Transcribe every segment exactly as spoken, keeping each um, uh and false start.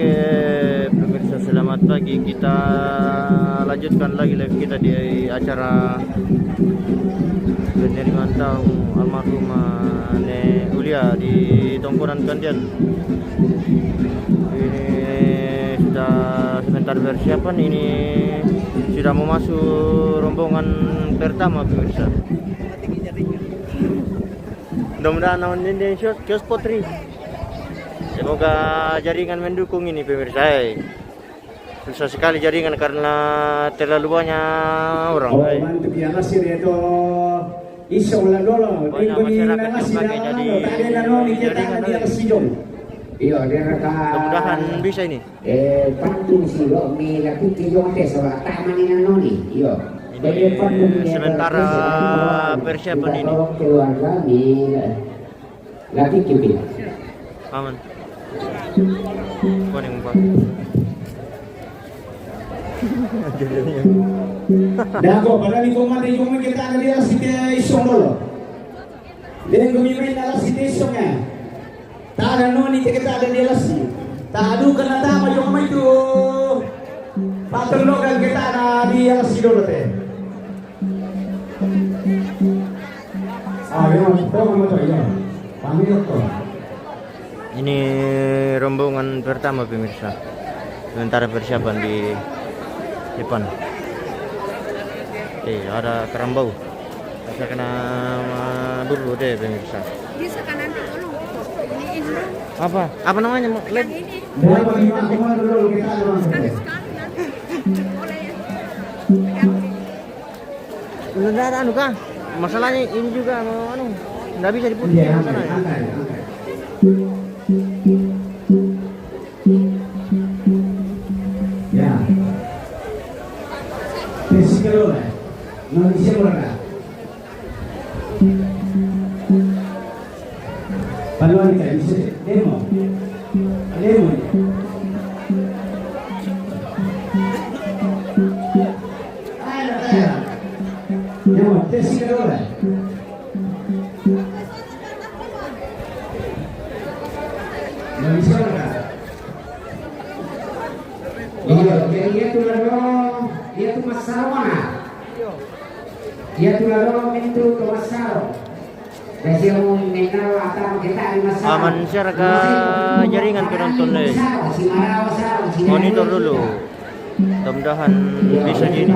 Oke, pemirsa, selamat pagi. Kita lanjutkan lagi live kita di acara penerimaan tamu almarhumah Nek Ulia di Tongkonan Kandian. Ini sudah sebentar persiapan, ini sudah mau masuk rombongan pertama, pemirsa. Mudah-mudahan naon dinding kios, kios potri. Semoga jaringan mendukung ini, pemirsa. Eh, susah sekali jaringan karena terlalu banyak orang. Oh, eh. Mantap ya, Nasir ya, tuh. Iso ulang dulu. Banyak masyarakat yang pakai jadi jaringan, eh. Iya, dia rekam. Mudah-mudahan bisa ini. Eh, pantun si lo mi la tutti jonte sola tamani nanoni. Iyo. Ini sementara persiapan ini. Keluarga mi la tutti. Aman. Kuning, Pak. Dago, padahal di komando yung kita ada dia si isong dulu. Dia gumi main ala si isong ya. Tada noni te kita ada dia lasi. Tadu kana tama yung may tu. Patulog ang kita na dia lasi dulu te. Ah, yung po mo to, yung. Pamilya ko. Ini rombongan pertama, pemirsa. Sementara persiapan di depan. Eh, ada karambau. Saya kena, uh, buru deh, pemirsa. Bisa kan nanti tolong iniin dong. Apa? Apa namanya, Mak? Yang ini. Sekali-sekali nanti. Boleh ya. Udah ada anu kah? Masalahnya ini juga mau anu, nggak bisa diputus. Iya, masalahnya. Angkat, angkat. Ya. Tes kalau lah. Nggak bisa berangkat. Paluan ka, bisa demo. Demo. Demo, tes ka dulu. Bisa ka? Iya, jadi dia tuh lalu, dia tuh masalah mana? Dia tuh lalu itu ke masalah. Aman share ka jaringan penonton deh. Monitor dulu. Mudah-mudahan bisa jadi.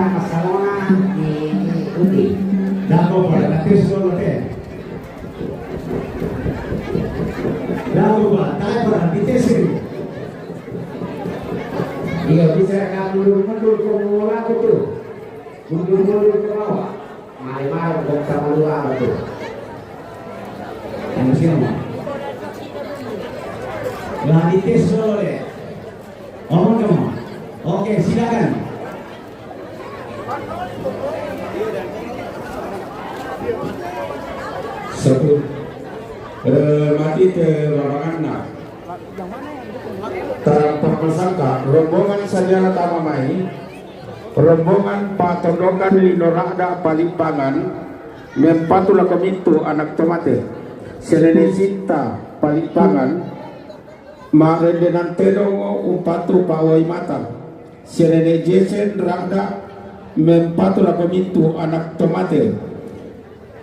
Iya, bisa ka mundur-mundur ke bawah tuh. Mundur-mundur ke bawah. Mari-mari, dong, sama dua apa tuh? Yang siapa? Nah, dites dulu deh. Ngomong dong. Oke, silakan. Satu. Eh, mati ke lapangan, nah. Tarang papasangka, rombongan sanyala tama mai, rombongan Patondokan Lino Ra'da Palimpangan, mempatu lako mintu anak tomate, sia nene Sinta Palimpangan, ma'rendenan tedong umpatu pa'uwai mata, sia nene Jesen Ra'da, mempatu lako mintu anak tomate,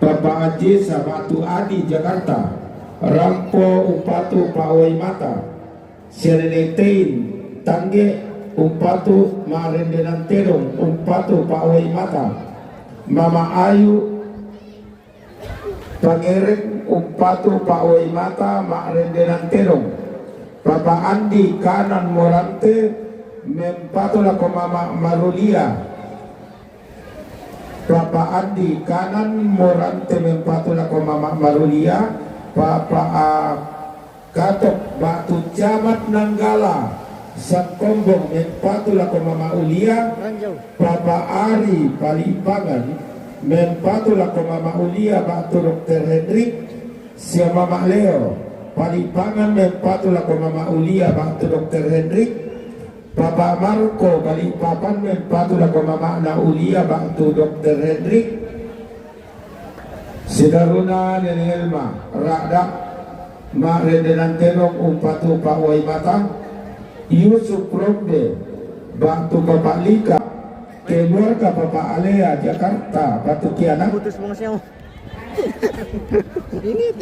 Papa Aji Sabatu Adi Jakarta, rampo umpatu pa'uwai mata, sia nene Tein Tangge umpatu ma'rendenan tedong umpatu pa'uwai mata, Mama Ayu Pangereng umpatu pa'uwai mata ma'rendenan tedong, Papa Andi Kanan Morante mempatu lako Mama Marulia, Papa Andi Kanan Morante mempatu lako Mama Marulia, Papa, ah, Katok batu Camat Nanggala Sangkombong mempatu lako Mama Ulia, Papa Ari Palimpangan mempatu lako Mama Ulia batu Dokter Hendrik, sia Mama Leo Palimpangan mempatu lako Mama Ulia batu Dokter Hendrik, Papa Marco Balikpapan mempatu lako mama'na Ulia ba'tu Dokter Hendrik, sidaruna Nene Elma Ra'da, ma'rendenan tedong umpatu pa'uwai mata, Yusuf Romde, batu Bapak Lika, keluarga Bapak Alea Jakarta, Batu Kiana. Putus bang siya. Init ya.